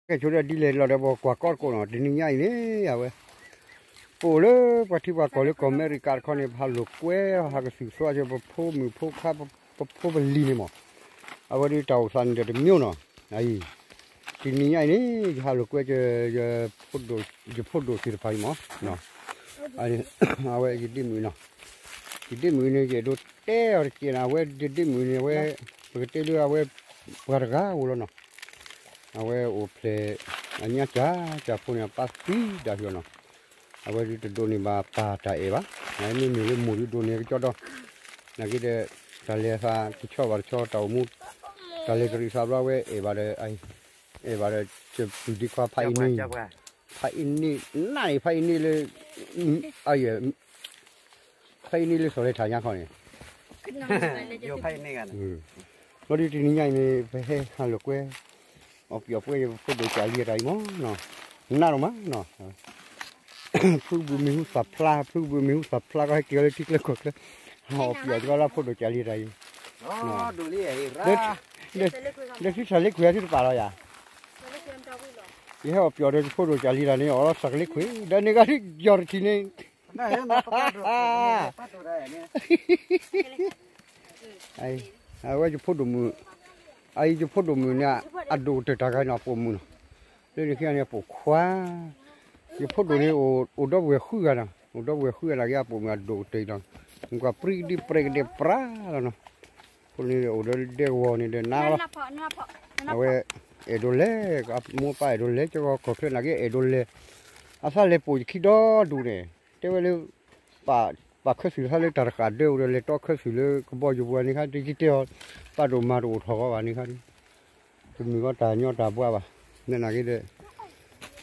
ကဲဆိဒီးဒ်လဲၣ်လီၤဒီး ပကွၢ်ကီတကိးနီၤ တနံၤညါအံၤန့ၣ် အဝဲ ပအိၣ်လၢပှၤထံပှၤကီၢ်လၢကီၢ်အမဲရကၤတခီန့ၣ် ပဟးလိာ်ကွဲ ဟးကသုၣ်သီက့ၤ ပဖိမုၣ်ဖိခွါ ပဖိပလံၤန့ၣ်မး, အဝဲဒ်တၢ်အိၣ်သးန့ၣ်ဒီးတမံၤနီၤ, အအံၤ တနံၤညါအံၤန့ၣ် ယဟးလိာ်ကွဲက့ၤ ယဖိဒိၣ်သ့ၣ်တဖၣ်အံၤမး, အဝဲယဒ့မုၣ်နီၤ, ယဒ့မုၣ်န့ၣ် ယအဲၣ်ဒိးတဲအီၤတက့ၢ်နီၤ, အဝဲယဒ့မုၣ်န့ၣ် အဝဲ ပကတဲလၢအဝဲ ပှၤတဂၤဧိၤလီၤနီၤ, အဝဲအိၣ်ဖျဲၣ် အညါကၢ်ကၢ်ဖိန့ၣ် အပၢ်သံဒၣ်ဟီနီၤ, အဝဲဒုးတဒိးန့ၢ်ဘၣ်ပၢ်တၢ်အဲၣ်ဘၣ်, မ့မ့ၢ်လၢမိၢ်ဒုးဒိးန့ၢ်ကကီဒီး, နာ်က့ဒီး တၢ်လဲၤသးတဆီဘၣ်တဆီ တၢ်အိၣ်မူ တၢ်လဲၤတရံးသးဘျီဝဲအဲၣ်ဘၣ်ဒီး အဲၣ်ဘၣ်ဒီး ကပုၢ်ဒ့ခွါဖးအံၤန့ၣ်, ဖးအံၤန့ၣ် နးန့ၣ် ဖးအံၤန့ၣ်လၢ ဖးအံၤန့ၣ်လၢစီၤလဲၤထၣ်ညါခီန့ၣ်, ဘျီဒုးတနံၤညါအံၤန့ၣ် ပဟဲဟးလိာ်ကွဲ အီၣ်ပံာ်အီၣ်ပှဲၤ ယဖိဒိၣ်ကၢ်လံတၢ်အံၤမးနီၤ, နးဒိၣ်မးနီၤ, ဖုကဘုးမံၤဟူသၣ်ဖျါ ဖုကဘုးမံၤဟူသၣ်ဖျါကီဟဲက့ၤအီၤလၢထံကျဲကီၢ်ကျဲ, အီၣ်ပံာ်အီၣ်ကီလၢဖိဒိၣ်ကၢ်လံတၢ်အံၤ, ဒီးသုသးလ့ခွံးအသုတပာ်လီၤယၤ, ယဟဲအီၣ်ပံာ်အီၣ်ဒီးယဖိဒိၣ်ကၢ်လံတၢ်န့ၣ် အီၣ်လီၤသးကလ့ခွံး ဒီးန့ၣ်ဂၤဒ်ယီၤတထံၣ်န့ၣ် အဝဲယဖိဒိၣ်မုၣ်, အအံၤယဖိဒိၣ်မုၣ်န့ၣ် အဒိၣ်ကတၢၢ်တၢ်ဂၤနီၤ ပိာ်မုၣ်နီၤ, လၢန့ၣ်ခံဂၤန့ၣ် အပိာ်ခွါ, ယဖိဒိၣ်န့ၣ် အိၣ်ဒီပုၢ်ဝဲၢ်ဃုဂၤနီၤ, အိၣ်ဒီပုၢ်ဝဲၢ်ဃုဂၤနာ်က့ အပိာ်မုၣ်အဒိၣ်ကတၢၢ်နီၤ, ကွၢ်ပြံကဒ့ပြဲကဒဲပြါလီၤနီၤ, ဖိန့ၣ်အိၣ်ဒီးဒဲကဝီၤန့ၣ်ဒီးနါလီၤ, အဝဲ အဲၣ်ဒိးလဲၤ, မိၢ်ပၢ်အဲၣ်ဒိးလဲၤ ကကီၢ်ချၢနာ်က့အဲၣ်ဒိးလဲၤ, အသးလဲၤပိာ်ယခံဒီဒူၣ်န့ၣ်, တဲဝဲလၢ ပာ်ခၢၣ်သုးသးလၢတၢ်တဃာ်ဒၢအိၣ်ဒီး လဲၤတီခၢၣ်သုးလၢကဘီယူၤပူၤန့ၣ်ခါ တယတဲအီၤ, ပာ်ဒိၣ်မၤတအိၣ်ထီၣ်ဃီဘၣ်န့ၣ်ခါ, တမုာ်ဃီတၢ်ညီတၢ်ဘှါဘၣ်, မ့ၢ်နာ်က့ဒီး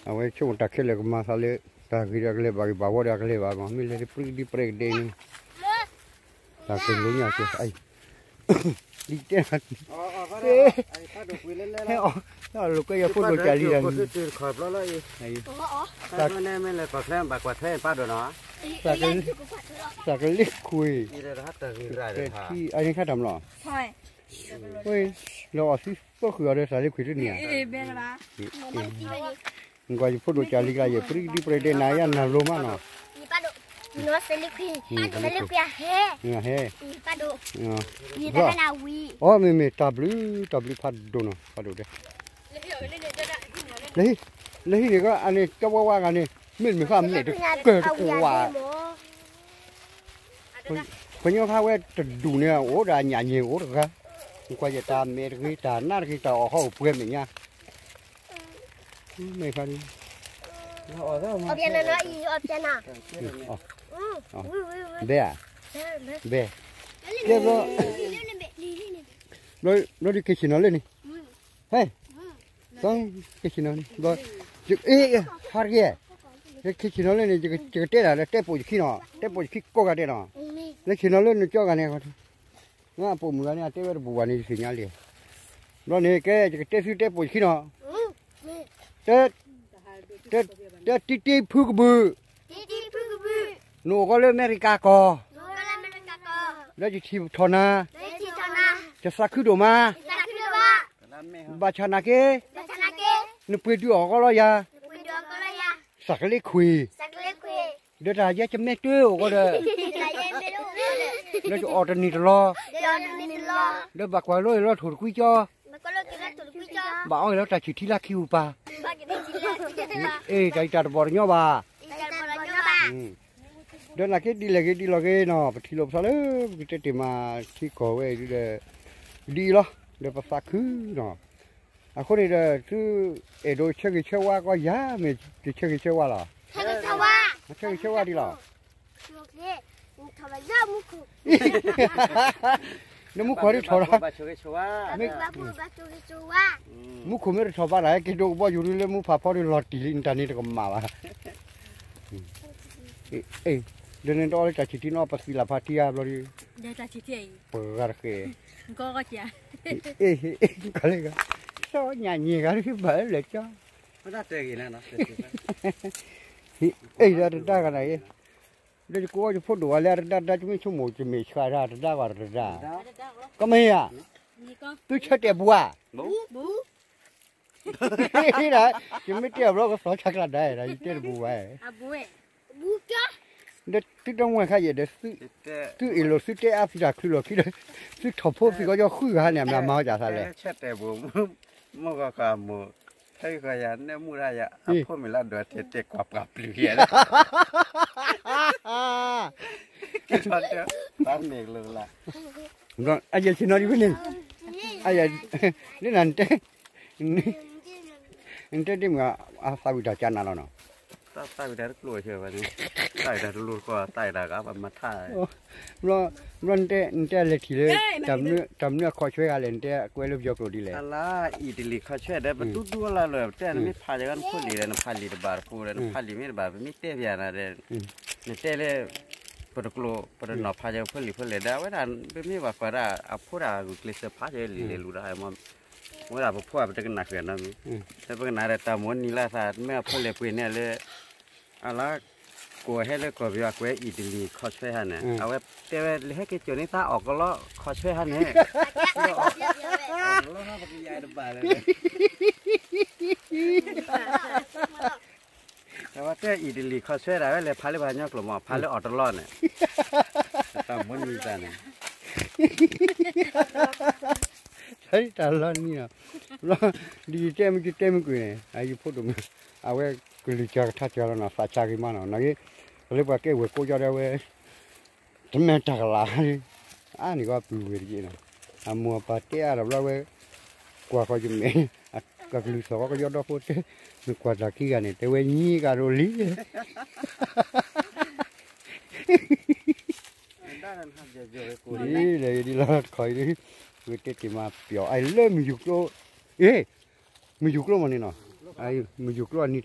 အဝဲဆိကမိၣ်တၢ်ခဲလၢာ်ကမၤသးလၢ တၢ်ဂ့ၤဒီးကလဲၤဘၣ်ဂ့ၤ ဘၣ်ဝီဒီးကလဲၤဘၣ်မး မ့ၢ်လဲၤတပြံကဒံပြဲကဒဲန့ၣ်, တၢ်ကလိညါကဲအံၤ, ဒ်တဲ, ဟဲအီၣ်လိာ်ကွဲယဖိဒိၣ်ကၢ်လံတၢ်န့ၣ်, သးကလ့ခွံး, အန့ၣ်ခါတၢ်မလီၤ, လီၤအီၣ်သံသိဃုာ်အီၤဒီးသးလ့ခွံးတန့ၢ်ဧါ, ကွၢ်ယဖိဒိၣ်ကၢ်လံကျါယဲၢ် ပြံကဒံပြဲကဒဲနၤယၤနၢ်လိၤမးနီၤ, ဟဲ, အီ မ့မ့ၢ်တၢ်ဘျုး တၢ်ဘျုးဖးဒိၣ်နီၤ ဖးဒိၣ်တဲ, လၢဟံၣ်န့ၣ်ကီး အန့ၣ် ကၠီဝါဝါဂၤန့ၣ် မ့ၢ်တမ့ၢ်ဃာ်မဲာ်တကၢၢ်တကွၢ်, ပှၤညီဖးဝဲတဒူၣ်န့ၣ် အိၣ်ဒီးအညၣ်ညဲၣ်အိၣ်တဂၤ, ကွၢ်ယတၢ်မဲာ်တဂ့ၤ တၢ်နါတဂ့ၤ တၢ်အီၣ်ဟီၣ်အိၣ်ပှဲၤမဲာ်ညါ မ့ၢ်ခါဒ်, အီၣ်ပျဲနၤနီၤအံၤ အီၣ်ပျဲနၤ, ဘဲဧါ, ဘဲ, ကဲဘျီ, ဘျီဒ်က့ၤဆ့ၣ်နီၤလၢန့ၣ်, ဟဲ, က့ၤဆ့ၣ်နီၤန့ၣ်, ဟါတက့ၢ်, က့ၤဆ့ၣ်နီၤလၢန့ၣ် ယကတဲတၢ်ဒီး တဲပိာ်ယခံနီၤ တဲပိာ်ယခံကိးဂၤဒဲးနီၤ, လၢဆ့ၣ်နီၤလၢနကၠီဂၤန့ၣ် အပိာ်မုၣ်ဂၤန့ၣ် အတဲဝဲတဘူၣ်ဘၣ်န့ၣ် ယသ့ၣ်ညါလံ, ဘျီန့ၣ် ကဲ ယကတဲသုတဲပိာ်ယခံနီၤ, တဲ, တဲတံတံဖုကဘုး, နအိၣ်ဃီလၢအမဲရကၤကီၢ်, လၢယထံၣ်ထီၣ်နၤ, ယသးခုဒိၣ်မး, ဘၣ်ဆၣ်နာ်က့, နပှ့ၤဒုးအီၣ်ဃီလီၤယၤ, သးကလ့ခွံၣ်, ဒီးတၢ်ယဲကမဲတၢ်အိၣ်ဃီဒီး, ဒီးယအီၣ်တနံၤတလီၤ, ဒီးဘၣ်ကွၢ်လိက့ၤလီၤထိၣ်တကွံကၠီ, ဘၣ်အီၣ်က့ၤလီၤတၢ်ဆံၣ်ထံလၢခံပူၤပၢ်, အ့ၣ် တၢ်အံၤတၢ်တဘီၣ်တညီဘၣ် ဒီးနာ်က့ဒ်လဲၣ်ဂ့ၤဒ်လဲၣ်ဂ့ၤနီၤ ပထံၣ်လိာ်ပသးလၢ ပကတဲတ့ၢ်မးထံကီၢ်ဝဲဒ်ဒီး, ဒ်အံၤလီၤ ဒီးပသးခုနီၤ, အဃိန့ၣ်ဒီး သုအဲၣ်ဒိးဆၢဂ့ၤဆၢဝါကီးယၤ မ့ၢ်တဆၢဂ့ၤဆၢဝါလီၤ, ဆၢဂ့ၤဆၢဝါဒ်လီၤ နမူခိၣ်ဒ်ထီၣ်လီၤ, မူခိၣ်မ့ၢ်တထီၣ်ဘၣ်န့ၣ် က့ၤဒိကဘီယူၤဒ်လၢမူဖးဖီဒ်လီၤတံၢ်လံ နတၢ်န့ၣ်တကမၣ်ဘၣ်, ဒီးန့ၣ်တအီလၢတၢ်ဆံၣ်ထံနီၤ ပသံလၢ်ဖးထံဂၤဘျီဒ်, ပှၤဂၤတဃဲ, ကီလၢဂၤ, စီၤညၣ်ညံၣ်ဂၤဒ်ဘၣ်လၢကၠီ, အ့ၣ် ဒီးတဒါဂၤန့ၣ်, ဒီးယကိးအီၤယဖိဒိၣ်ဝဲလၢအတဒါတဒါ ယမ့ၢ်ဆိကမိၣ် ယမဲာ်ဆှးဒၣ်တဒါဂၤတဒါ, ကမ့ၢ်ဧါ, သုဆၢတဲာ်ပူၤဧါ, ဒ်, ယမ့ၢ်တဲအဘျီကသီခါကျါဒါဒီး ယတဲတဘူးဘၣ်, ဒီးသုတမုၢ်ခါယဲၢ်ဒီး, သုအ့ၣ်လိာ်သုတဲအါသုတၢ်ချုးလီၢ်ခံဒီး, သုထီၣ်ဖိသုကီၢ်ယီၤဃုဂၤန့ၣ် မၤမၤအီၣ်တၢ်သးလဲၣ်, ဆဲတဲဘူး, မိၢ်ဂီၤဃာ်မိၢ်, ဖဲဂီၤယၤနဲၣ်မူဒါယၤ အဖိမ့ၢ်လၢဒွးထဲတဲကွၢ်ပှၤပျုၤယဲၢ်လၢ တၢ်န့ၣ်လၢ်, အယဲၢ်ဆ့ၣ်နီၤဒ်ဖဲန့ၣ်, အယဲၢ်, လၢနတဲ, နတဲဒ်မ့ၢ်အသးဝံၣ်တၢ်ကနၤလီၤနီၤ, သးဝံၣ်တၢ်တကျိၤဝဲန့ၣ်, သးဝံၣ်တၢ်တလိၤတကီၢ် သးဝံၣ်တၢ်ဂၤဘၣ်မၤထါ, ဘျီ, ဘျီနတဲ, နတဲလဲၤထံၣ်လၢ, တၢ်မနုၤအခီၣ်ဆွဲဂၤလဲၣ် နတဲကွဲးလၢပယီၤကျိာ်ဒ်လဲၣ်, အလါအံၣ်တလံၤခီၣ်ဆွဲဒီး ပတူၢ်တူၢ်လၢလၢာ် ပတဲနမ့ၢ်ဖးယၤဂၤနဖိလံၤဒီး နဖးလံာ်တဘၣ်တပူၤဒီး နဖးလံာ်မ့ၢ်တဘၣ် ပမ့ၢ်တဲပယၤနၤဒီး, နတဲလၢ ပတကျိၤ ပတနီၤဖးယၤဖိလံၤဖိလဲၣ်ဒီး အဝဲဒၣ် ပမ့ၢ်ဘၣ်ကွၢ်ဒၣ် အဖိဒၣ်ဂုာ်ကျဲးစၢးဖးယၤလံာ်လဲၤလူၤဒီး ဝဲဒၣ်ပဖိအပတကနၣ်ဃုာ်နီတမံၤ, ဒီးပကနၣ်ဒီးတၢ်မိၣ်နံၤလၢသး မ့ၢ်အဖိလဲၤပှ့ၤန့ၢ်လၢ, အလါ, ကိးဟဲလၢကီၢ်ပယီၤကွဲးအံၣ်တလံၤခီၣ်ဆွဲဟါန့ၣ် အဝဲတဲဝဲလဲၤဟဲက့ၤစိာ်န့ၢ်သးအီၣ်ကလီခီၣ်ဆွဲဟါန့ၣ် အဝဲတဲအံၣ်တလံၤခီၣ်ဆွဲဒၣ် အဝဲလဲၤဖးလၢပှၤကညီကျိာ်မး ဖးလၢအီၣ်တလီန့ၣ်, တၢ်မိၣ်နံၤတၢ်န့ၣ် တၢ်လီၤနံၤလီၤ, ဒ်ယတဲမုၢ်ကတဲမုၢ်ကွံာ်န့ၣ် ယဖိဒိၣ်မုၣ်, အဝဲကလုၢ်စၢ်ကထါစၢ်လီၤနီၤ သးဆါဂ့ၤမးနီၤ နာ်က့, လၢပှၤကဲဝဲၢ်ကိးကၠီဒီးဝဲ, တမ့ၢ်တၢ်ကလၤ, အါန့ၢ်ကီပုၢ်ဝဲၢ်တက့ၢ်နီၤ, အမိၢ်အပၢ်တဲအါဒီးဘျီဝဲ, ကွၢ်ဃီယမဲာ်, ကကလုၢ်သီၣ်ဃီကယီဒီဖိတဲ, နကွၢ်တၢ်ခံဂၤန့ၣ် တဲဝဲညံကၤဒိၣ်လံ ဒ်လဲၣ်ဒ်လီၤတခီအံၤဒ်, ဝဲတဲတ့ၢ်မးပျီၤ အလၢမုၢ်ယူၤကျိ, အ့, မုၢ်ယူၤကျိမးန့ၣ်နီၤ, မုၢ်ယူၤကျိအနံၤထံယၤနီၤ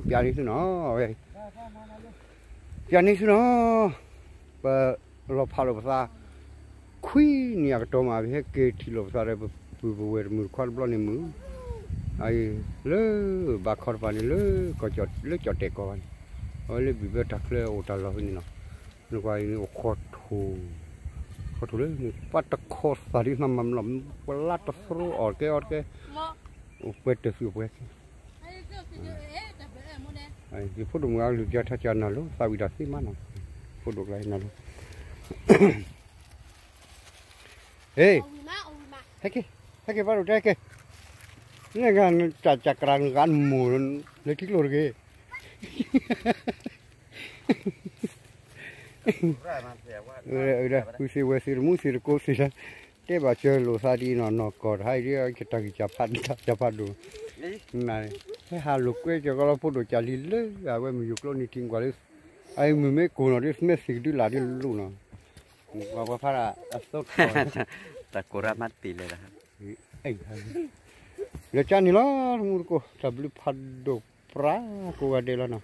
ပျးန့ၢ်သုနီၤ, ဝဲ, ပျးန့ၢ်သုနီၤ, ပလီၤဖးလိာ်ပသး, ခွံနံၣ်အကတီၢ်မး ပဟဲက့ၤထံၣ်လိာ်ပသးဒီးပပုၢ်ပဝဲၢ်တမုၢ်တခွါတဘျီန့ၣ်မုၢ်, အအံၤ, လၢ, ဘၣ်ခီတပၤန့ၣ်လၢ, လၢကၠီၣ်တဲာ်ကီၢ်ဘၣ်န့ၣ်, အဝဲလၢဘံၣ်ဘၢတၢ်ချၢအိၣ်တၢ်လီၢ်ဖဲန့ၣ်နီၤ, နကွၢ်အံၤန့ၣ်အိၣ်ဃီထိၣ်, ဃီထိၣ်လၢန့ၣ် ပှၤတခီသၣ်ဒ်မၤမၤမလီၤ, ပှၤလၢတသရိအီၣ်တကဲအီတကဲ, အိၣ်ပှဲၤတၢ်သူၣ်အိၣ်ပှဲၤ ယဖိဒိၣ်မုၣ်အကလုၢ်ကထါစၢ်နၤလီၤ သးဝံၣ်တၢ်သ့မးနီၤ, ဖိဒိၣ်ကျါနၤလီၤ, ဟဲက့ၤ, ဟဲက့ၤဘၣ်ဒိၣ်တဲက့ၤ, လၢဂၤတၢ်ကရၢနဂၤနမိၢ်, လၢထံကျိတဂ့ၤ ဒီး, ဃုသ့ၣ်ဝဲသ့ၣ်တမူသ့ၣ်တကိးသ့ၣ်လၢ, တဲဘၣ်စၢၤလိာ်သးဒ်အံၤနီၤ နီၢ်ကီၢ်တဟါအံၤဒ် ယတၢ်ဂံၢ်စၢ်ဖးဒိၣ်, ဟဲဟးလိာ်ကွဲကီလီၤဖိဒိၣ်ကၢ်လံလၢ အဝဲမုၢ်ယူၤကျိနံၤထံကွၢ်လၢ, အအံၤမုၢ်မ့ၢ်ကိၢ်နီၤဒ် သမဲသ့ၣ်ကဒုလၢ်ဒ်လိၣ်နီၤ, ပှၤပှၤဖးဒၣ်အသီထီၣ်, တၢ်ကိၢ်ရၢ်မးတပ့ၤလဲၣ်, လၢကန့ၣ်လီၤ တမူတကိး တၢ်ဘျုးဖးဒိၣ်ပြးကိးဂၤဒဲးလီၤနီၤ.